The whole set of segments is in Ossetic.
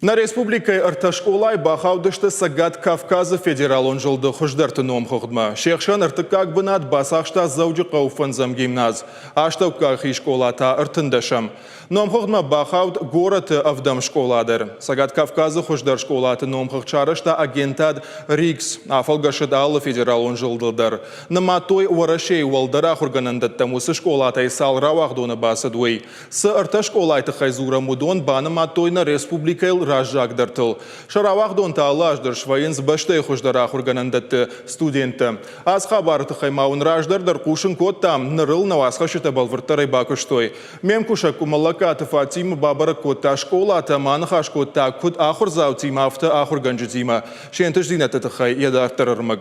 Нӕ республикӕйы ӕртӕ скъолайы бахаудысты Цӕгат Кавказы федералон зылды хуыздӕрты номхыгъдмӕ. Се хсӕн ӕртыккаг бынат бацахста Дзӕуджыхъӕуы фӕндзӕм гимназ, астӕуккаг хи скъола та ӕртындӕсӕм. Номхыгъдмӕ бахауд горӕты ӕвдӕм скъола дӕр. Цӕгат Кавказы хуыздӕр скъолаты номхыгъд сарӕзта агентад РИКС. Афӕлгӕсыд алы федералон зылдыл дӕр. Нымадтой, Уӕрӕсейы уӕлдӕр ахуыргӕнӕндӕттӕм уыцы скъолатӕй цал рауагъдоны бацыд, уый. Цы ӕртӕ скъолайы тыххӕй дзурӕм, уыдон банымадтой нӕ республикӕйыл раззагдӕртыл. Сӕ рауагъдонтӕ алы аз дӕр свӕййынц бӕстӕйы хуыздӕр ахуыргӕнӕндӕтты студенттӕ. Ацы хабары тыххӕй ма уын раздӕр дӕр хъусын кодтам, ныр ыл нӕ уацхӕсджытӕ бӕлвырддӕрӕй бакуыстой. Ме мкусӕг Къуымӕллӕгкаты Фатимӕ бабӕрӕг кодта скъолатӕ ӕмӕ аныхас кодта куыд ахуырдзаутимӕ, афтӕ ахуыргӕнджытимӕ. Се нтыстдзинӕдты тыххӕй йӕ дарддӕр ӕрмӕг.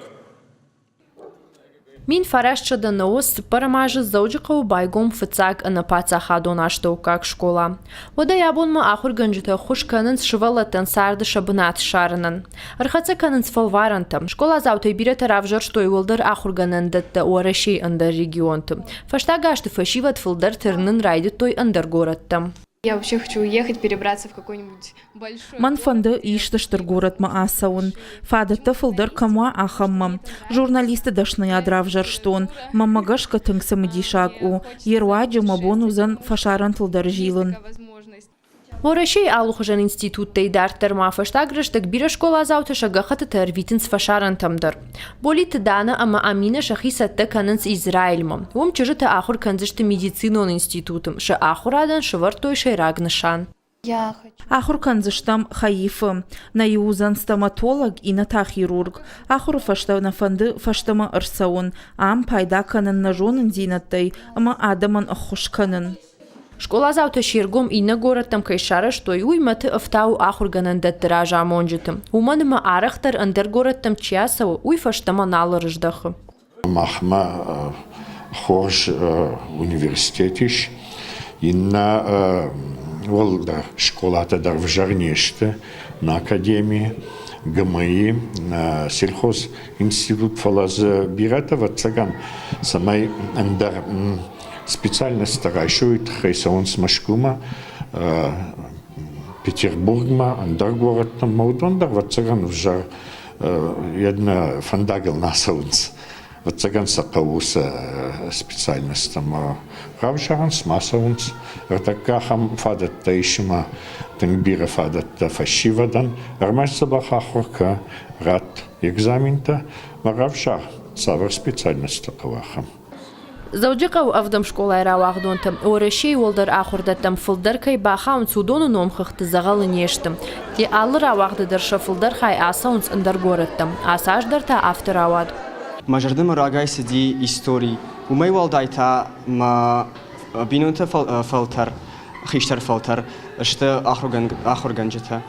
1990 цыппӕрӕм азы Дзӕуджыхъӕуы байгом фыццаг ӕнӕпаддзахадон астӕуккаг скъола. Уӕдӕй абонмӕ ахуыргӕнджытӕ ӕххуыс кӕнынц сывӕллӕттӕн царды сӕ бынат ссарынӕн. Ӕрхӕццӕ кӕнынц фӕлварӕнтӕ. Скъоладзаутӕй бирӕтӕ равзӕрстой уӕлдӕр ахуыргӕнӕндӕттӕ Уӕрӕсейы ӕндӕр регионты. Фӕстаг азты фӕсивӕд фылдӕр тырнын райдыдтой ӕндӕр горӕттӕм. Я вообще хочу уехать, перебраться в какой-нибудь большой Мӕн фӕнды исты стыр горӕтмӕ ацӕуын, фадӕттӕ фылдӕр кӕм уа, ахӕммӕ. Журналисты дӕсныйад равзӕрстон. Мӕнмӕ гӕсгӕ тынг цымыдисаг у. Йе руаджы мӕ бон уыдзӕн фӕсарӕнтыл дӕр зилын. Уӕрӕсейы алыхуызон институттӕй дарддӕр ма фӕстаг рӕстӕг бирӕ скъоладзаутӕ сӕ гӕххӕттытӕ ӕрвитынц фӕсарӕнтӕм дӕр. Болиты Дана ӕмӕ Аминӕ сӕхи цӕттӕ кӕнынц Израильмӕ. Уым чызджытӕ ахуыр кӕндзысты медицинон институты. Сӕ ахуырадӕн сӕвӕрдтой сӕйраг нысан. Ахуыр кӕндзыстӕм Хаифы. Нӕ иу уыдзӕн стоматолог, иннӕ та хирург. Ахуыры фӕстӕ нӕ фӕнды фӕстӕмӕ ӕрцӕуын, ам пайда кӕнын нӕ зонындзинӕдтӕй ӕмӕ адӕмӕн ӕххуыс кӕнын. Скъоладзаутӕ се ргом иннӕ горӕттӕм кӕй сарӕзтой, уый мӕты ӕфтауы ахуыргӕнӕндӕтты разамонджыты. Уымӕн ӕмӕ арӕхдӕр ӕндӕр горӕттӕм чи ацӕуы, уый фӕстӕмӕ нал ӕрыздӕхы. Махмӕ хорз университет ис. Иннӕ уӕлдӕр скъолатӕ дӕр ӕвзӕр не сты. Нӕ академи, ГМИ, сельхозинститут, фӕлӕ дзы бирӕтӕ, ӕвӕццӕгӕн, цӕмӕй ӕндӕр специальностьтӕ райсой, тыххӕй цӕуынц Мӕскуымӕ, Петербургмӕ, ӕндӕр горӕттӕм. Уыдон дӕр, ӕвӕццӕгӕн, ӕвзӕр йедмӕ фӕндагыл нӕ цӕуынц. Ӕвӕццӕгӕн сӕ хъӕуы сӕ специальностьтӕм равзарынц, ма цӕуынц. Ӕртӕккӕ ахӕм фадӕттӕ ис ӕмӕ тынг бирӕ фадӕттӕ фӕсивӕдӕн. Ӕрмӕст дзӕбӕх ахуыр кӕ, ратт экзаментӕ ӕмӕ равзар, цавӕр специальностьтӕ хъӕуы, ахӕм. Дзӕуджыхъӕуы ӕвдӕм скъолайы рауагъдонтӕ Уӕрӕсейы уӕлдӕр ахуырдӕттӕм фылдӕр кӕй бахауынц, уыдоны номхыгъдты дзӕгъӕлы не сты. Йӕ алы рауагъды дӕр сӕ фылдӕр хай ацӕуынц ӕндӕр горӕттӕм. Ацы аз дӕр та афтӕ рауад. Мӕ зӕрдӕмӕ рагӕй цыди истори. Уымӕй уӕлдай та мӕ бинонты фӕлтӕр, хистӕр фӕлтӕр сты ахуыргӕнджытӕ.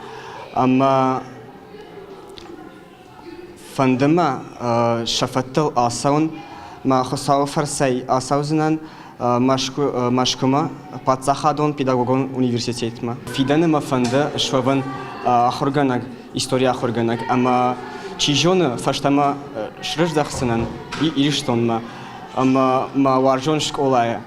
Ӕмӕ Фӕнды мӕ сӕ фӕдтыл ацӕуын, мӕ Хуыцауы фӕрцӕй ацӕудзынӕн Мӕскуымӕ паддзахадон педагогон университетмӕ. Фидӕны мӕ фӕнды суӕвын ахуыргӕнӕг, историйы ахуыргӕнӕг ӕмӕ чи зоны, фӕстӕмӕ срыздӕхдзынӕн Ирыстонмӕ ӕмӕ мӕ уарзон скъолайы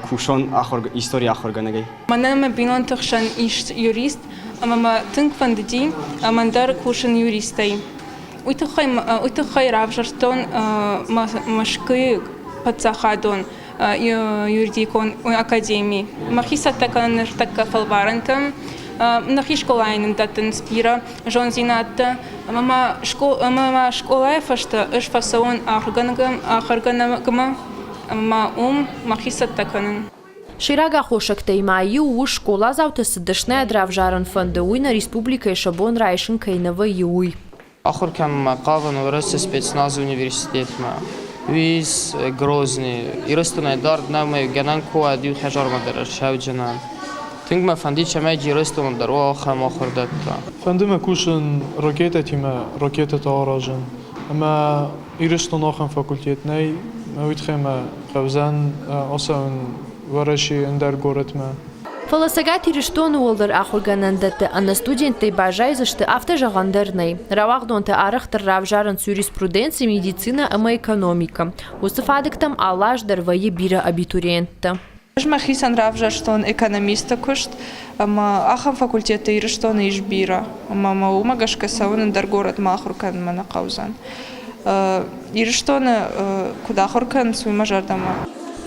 кусон историйы ахуыргӕнӕгӕй. Мӕнӕн мӕ бинонты хсӕн ис юрист, ӕмӕ мӕ тынг фӕндыди мӕн дӕр кусын юристӕй. Уый тыххӕй, уый тыххӕй равзӕрстон Мӕскуыйы паддзахадон юридикон академи. Мӕхи цӕттӕ кӕнын ныртӕккӕ фӕлварӕнтӕм. Нӕхи скъолайы нын дӕттынц бирӕ зондзинӕдтӕ. Ӕмӕ ма скъолайы фӕстӕ ӕз фӕцӕуын ахуыргӕнӕгмӕ ӕмӕ уым мӕхи цӕттӕ кӕнын. Сӕйраг аххосӕгтӕй ма иу у, скъоладзауты цы дӕсныйад равзарын фӕнды, уый нӕ республикӕйы сӕ бон райсын кӕй нӕ вӕййы, уый. Ахуыр кӕнынмӕ хъавын Уӕрӕсе спецназы университетмӕ. Уый ис Грозный. Ирыстонӕй дард нӕу ӕмӕ гӕнӕн куы уа, иу хӕдзармӕ дӕр ӕрцӕуджынӕн. Тынг мӕ фӕндид, цӕмӕй Ирыстоны дӕр уа ахӕм ахуырдӕттӕ. Фӕнды мӕ кусын ракетӕтимӕ, ракетӕтӕ аразын. Ӕмӕ Ирыстон ахӕм факультет нӕй, уый тыххӕй мӕ хъӕудзӕн ацӕуын Уӕрӕсейы ӕндӕр горӕтмӕ. Фӕлӕ Цӕгат Ирыстоны уӕлдӕр ахуыргӕнӕндӕтты ӕнӕ студенттӕй баззайдзысты, афтӕ зӕгъӕн дӕр нӕй. Рауагъдонтӕ арӕхдӕр равзарынц юриспруденци, медицинӕ ӕмӕ экономикӕ. Уыцы фадыгтӕм алы аз дӕр вӕййы бирӕ абитуриенттӕ. Ӕз мӕхицӕн равзӕрстон экономисты куыст ӕмӕ ахӕм факультеттӕ Ирыстоны ис бирӕ ӕмӕ мӕ уымӕ гӕсгӕ цӕуын ӕндӕр горӕтмӕ ахуыр кӕнынмӕ нӕ хъӕудзӕн. Ирыстоны куыд ахуыр кӕнынц, уый мӕ зӕрдӕмӕ.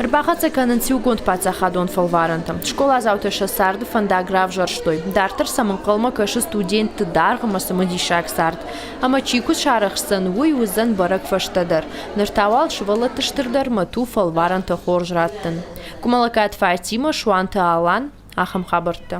Ӕрбахӕццӕ кӕнынц иугонд паддзахадон фӕлварӕнтӕ. Скъоладзаутӕ сӕ царды фӕндаг равзӕрстой. Дарддӕр сӕм ӕнхъӕлмӕ кӕсы студентты даргъ ӕмӕ цымыдисаг цард. Ӕмӕ чи куыд сарӕхсдзӕн, уый уыдзӕн бӕрӕг фӕстӕдӕр. Ныр та уал сывӕллӕтты стырдӕр мӕт у фӕлварӕнтӕ хорз раттын. Къуымӕллӕгкаты Фатимӕ, Суанты Алан, ахӕм хабӕрттӕ.